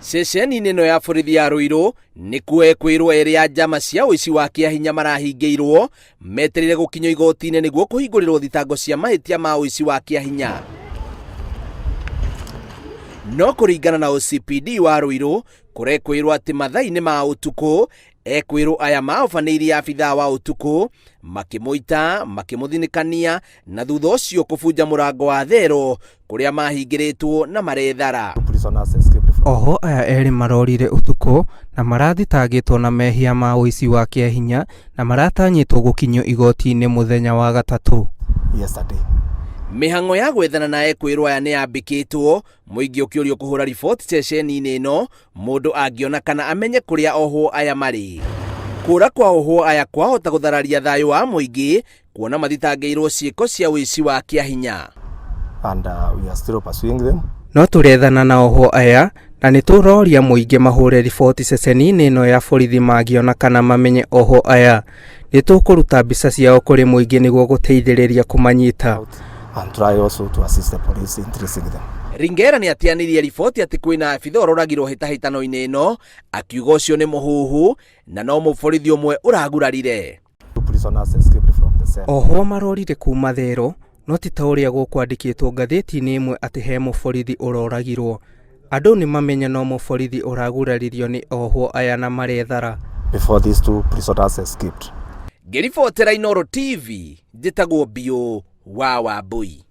Ceceni-inĩ ĩno ya borithi ya Ruiru nĩkuo ekwĩrwo erĩ a njama cia ũici wa kĩahinya marahingĩirwo metereire gũkinyio igoti-inĩ nĩguo kũhingũrĩrwo thitango cia mahĩtia ma ũici wa kĩahinya. No kũringana na OCPD wa Ruiru kũrekwĩrwo atĩ mathaa-inĩ ma ũtukũ ekwĩrwo aya maobanĩirie abithaa wa ũtukũ makĩmũita makĩmũthinĩkania na thutha ũcio kũbunja mũrango wa thero kũrĩa mahingĩrĩtwo na marethara. Ohwo aya erĩ marorire ũtukũ na marathitangĩtwo na mehia ma ũici wa kĩahinya na maratanyĩtwo gũkinyio igoti-inĩ mũthenya wa gatatũ. Yesterday. Mĩhang'o ya gwethana na ekwĩrwo aya nĩ yambĩkĩtwo, mũingĩ ũkĩũrio kũhũra riboti ceceni-inĩ ĩno mũndũ angĩona kana amenye kũrĩa ohwo aya marĩ. Kũra kwa ohwo aya kwahota gũthararia thayũ wa mũingĩ kuona mathitangĩirwo ciĩko cia ũici wa kĩahinya. And we are still pursuing them. No tũrethana na ohwo aya na nĩ tũroria mũingĩ mahũre riboti ceceni-inĩ ĩno ya borithi mangĩona kana mamenye ohwo aya. Nĩ tũkũruta mbica ciao kũrĩ mũingĩ nĩguo gũteithĩrĩria kũmanyita. And try also to assist the police in tracing them. Ringera nĩ atianirie riboti atĩ kwĩna abitha ũroragirwo hĩtahĩtano-inĩ ĩno, akiuga ũcio nĩ mũhuhu na no mũborithi ũmwe ũragurarire. Two prisoners escaped from the cell. Ohwo marorire kuma thero no ti ta ũrĩa gũkwandĩkĩtwo ngathĩti-inĩ ĩmwe atĩ he mũborithi ũroragirwo. Andũ nĩ mamenye no mũborithi ũraguraririo nĩ ohwo aya na marethara. Before these two prisoners escaped. Ngĩribotera Inooro TV, njĩtagwo Biũ wa Wambui.